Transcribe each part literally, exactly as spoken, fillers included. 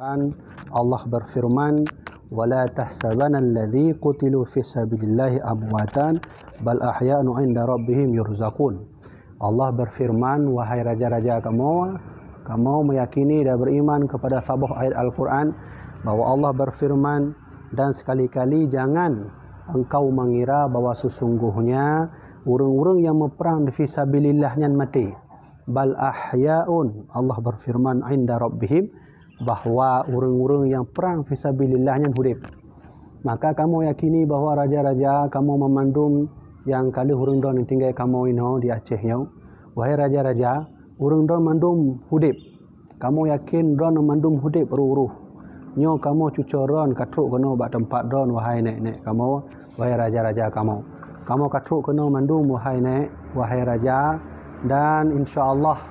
Allah berfirman, "Wa la tahsabanna alladzi qutilu fi sabilillahi amwatan, bal ahya'un 'inda rabbihim yurzaqun." Allah berfirman, "Wahai raja-raja kamoe, kamoe meyakini dan beriman kepada saboh ayat Al-Quran, bahwa Allah berfirman, dan sekali-kali jangan engkau mengira bahwa sesungguhnya ureuëng-ureuëng yang meuprang fi sabilillah nyan maté. Bal ahya'un," Allah berfirman, "'inda rabbihim," bahwa ureuëng-ureuëng nyang prang fi sabilillah nyan udeb. Maka kamoe yakini bahwa raja-raja kamoe meumandum nyang ka lheueh ureuëng droe nyang tinggai kamoe inoe di Aceh nyoe, wahai raja-raja, ureuëng droe mandum udeb. Kamoe yakin droe mandum udeb roh-roh. Nyoe kamoe cucoe droe ka trok keunoe bak teumpat droe, wahai nèk-nèk kamoe, wahai raja-raja kamoe. Kamoe ka trok keunoe mandum, wahai nèk, wahai raja, dan insya Allah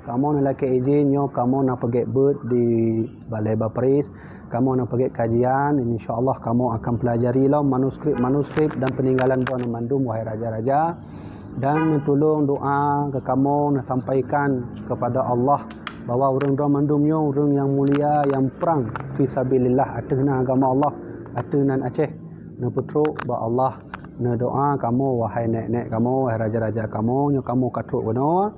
kamoe neulakée izin nyoe kamoe na peugét beuet di Balai Baparis, kamoe na peugét kajian, insya Allah kamoe akan pelajari lom manuskrip-manuskrip dan peninggalan droe mandum, wahai raja-raja, dan neutulông doa keu kamoe, neusampaikan kepada Allah bahwa ureuëng droe mandum nyoe ureuëng nyang mulia, nyang prang fi sabilillah ateueh nan agama Allah, ateueh nan Aceh, neupeutrok bak Allah. Neudoa kamoe, wahai nèk-nèk kamoe, wahai raja-raja kamoe, nyoe kamoe ka trok keunoe.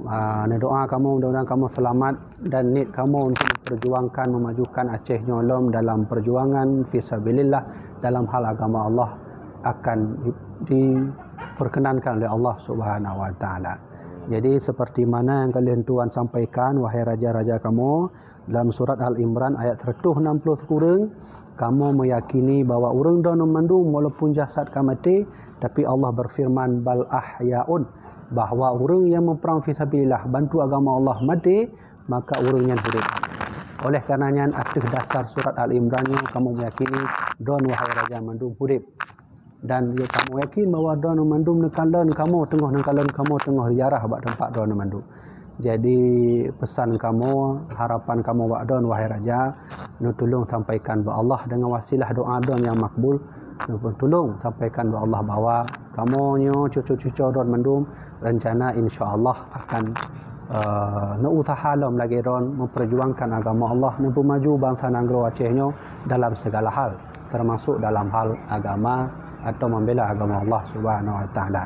Ah, neudoa kamoe, mudah-mudahan kamoe seulamat dan niet kamoe untuk memperjuangkan, memajukan Aceh nyoe lom dalam perjuangan fi sabilillah, dalam hal agama Allah akan diperkenankan oleh Allah Subhanahu wa Taala. Jadi, seperti mana nyang ka lheueh Tuhan sampaikan, wahai raja-raja kamoe, dalam surat Al Imran ayat seratus enam puluh sikureueng, kamoe meyakini bahwa ureuëng droe mandum walaupun jasad ka maté, tapi Allah berfirman, "Bal ahya'un," bahwa ureuëng nyang meuprang fi sabilillah, bantu agama Allah, maté, maka ureuëng nyan udeb. Oleh karena nyan, ateueh dasar surat Al Imran nyoe kamoe meyakini droe, wahai raja mandum, udeb. Dan ya, kamoe yakin bahwa droe mandum neukalon kamoe teungoh, neukalon kamoe teungoh ziarah bak teumpat droe mandum. Jadi, pesan kamoe, harapan kamoe bak droe, wahai raja, neutulông sampaikan bak Allah dengan wasilah doa droe nyang makbul. Neutulông sampaikan bak Allah bahwa kamoe nyoe cucoe-cucoe droe mandum rencana insya Allah akan, eh, neuusaha lom lagée droe memperjuangkan agama Allah, neupeumaju bansa nanggroe Aceh nyoe dalam segala hal, termasuk dalam hal agama atau membela agama Allah Subhanahu wa Taala.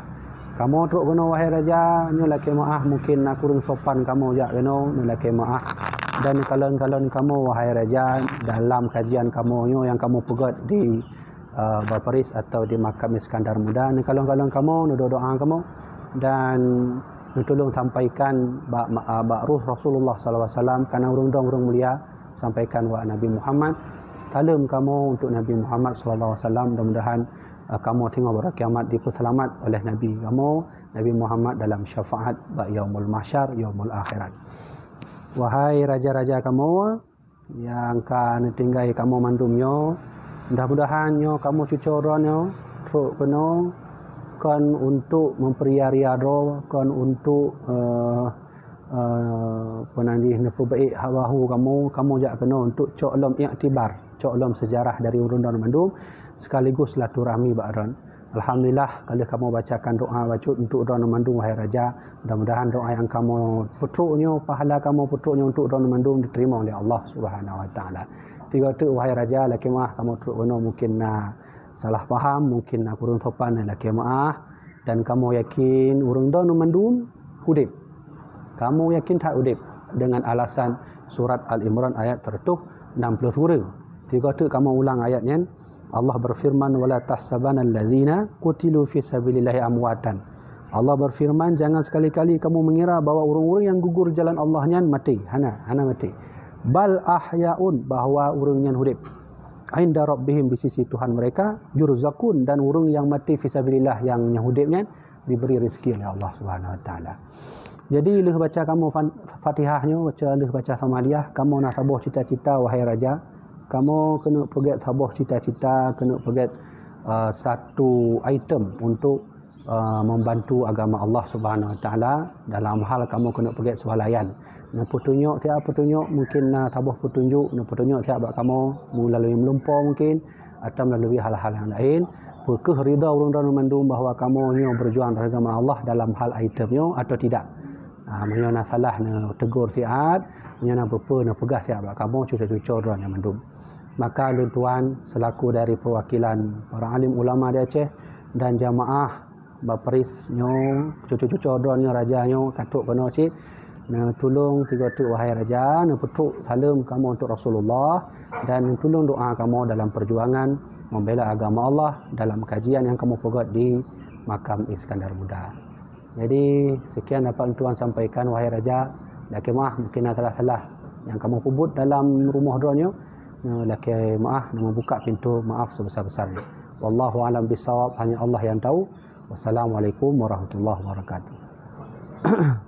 Kamoe trok keunoe, wahai raja, nyoe lakée meuáh, mungkin na kureueng sopan kamoe jak keunoe, nyoe lakée meuáh. Dan kalon-kalon kamoe, wahai raja, dalam kajian kamoe nyoe nyang kamoe peugét di, eh, Baparis atau di Makam Iskandar Muda, neukalon-kalon kamoe, neudoa-doa kamoe, dan neutulông sampaikan bak ma-, bak roh Rasulullah sallallahu alaihi wasallam, karena ureuëng droe ureuëng mulia, sampaikan bak Nabi Muhammad. Saleuem kamoe untuk Nabi Muhammad sallallahu alaihi wasallam, mudah-mudahan, eh, kamoe singoh bak uroe kiamat dipeuseulamat oleh Nabi kamoe, Nabi Muhammad, dalam syafaat bak Yaumul Mahsyar, Yaumul Akhirat. Wahai raja-raja kamoe, nyang ka neutinggai kamoe mandum nyoe, mudah-mudahan nyoe kamoe cucoe droe nyoe trok keunoe kon untuk memperia-ria droe, kon untuk, eh, eh, peue nan jih, neupeubaiek hak bahu kamoe, kamoe jak keunoe untuk cok lom iktibar, cok lom sejarah dari ureuëng droe mandum, sekaligus silaturahmi bak droe. Alhamdulillah, ka lheueh kamoe bacakan doa bacut untuk droe mandum, wahai raja. Mudah-mudahan doa nyang kamoe peutrok nyoe, pahala kamoe peutrok nyoe untuk droe mandum diterima oleh Allah Subhanahu wa Taala. Tiga teuk, wahai raja, lakée meuáh kamoe trok keunoe mungkin na salah paham, mungkin na kureueng sopan, lakée meuáh. Dan kamoe yakin ureuëng droe mandum udeb. Kamoe yakin that udeb dengan alasan surat Al Imran ayat seratus enam puluh sikureueng. Tiga teuk kamoe ulang ayat nyan. Allah berfirman, "Wa la tahsabanna alladzina qutilu fi sabilillahi amwatan." Allah berfirman, "Jangan sekali-kali kamu mengira bahwa ureuëng-ureuëng nyang gugur jalan Allah nyan maté." Hana, hana maté. "Bal ahya'un," bahwa ureuëng nyan udeb. "'Inda rabbihim," di sisi Tuhan mereka, "yurzaqun," dan ureuëng nyang maté fi sabilillah, nyang, nyang udeb nyan diberi rezeki oleh Allah Subhanahu wa Taala. Jadi, lheueh baca kamoe fan-, Fatihah nyoe, baca, lheueh baca Samadiyah, kamoe na saboh cita-cita, wahai raja. Kamoe keuneuk peugét saboh cita-cita, keuneuk peugét, eh, satu item untuk, eh, membantu agama Allah Subhanahu wa Taala dalam hal kamoe keuneuk peugét swalayan. Neupeutunyok siat peutunyok, mungkin na saboh peutunjuk, neupeutunyok siat bak kamoe, meulalu meulumpoe mungkin, atau meulalu hal-hal nyang laén, peu kheueh ridha ureuëng droe mandum bahwa kamoe nyoe berjuang dalam agama Allah dalam hal item nyoe atau tidak. Ha, meunyoe na salah neutegur siat, meunyoe na peue-peue neupeugah siat bak kamoe cuco-cuco droe nyan mandum. Maka lôn tuan selaku dari perwakilan para alim ulama di Aceh dan jamaah Baparis nyoe, cuco-cuco droe nyoe, raja nyoe, ka trok keunoe cit, neutulông tiga teuk wahai raja, neupeutrok saleuem kamoe untuk Rasulullah dan neutulông doa kamoe dalam perjuangan membela agama Allah dalam kajian nyang kamoe peugöt di makam Iskandar Muda. Jadi, sekian dapat tuan sampaikan, wahai raja. Lakée meuah, mungkin na salah-salah nyang kamoe peubuet dalam rumoh droe nyoe. Lakée meuah, dan membuka pintu maaf sebesar-besarnya. Wallahu a'lam bishawab, hanya Allah yang tahu. Wassalamualaikum warahmatullahi wabarakatuh.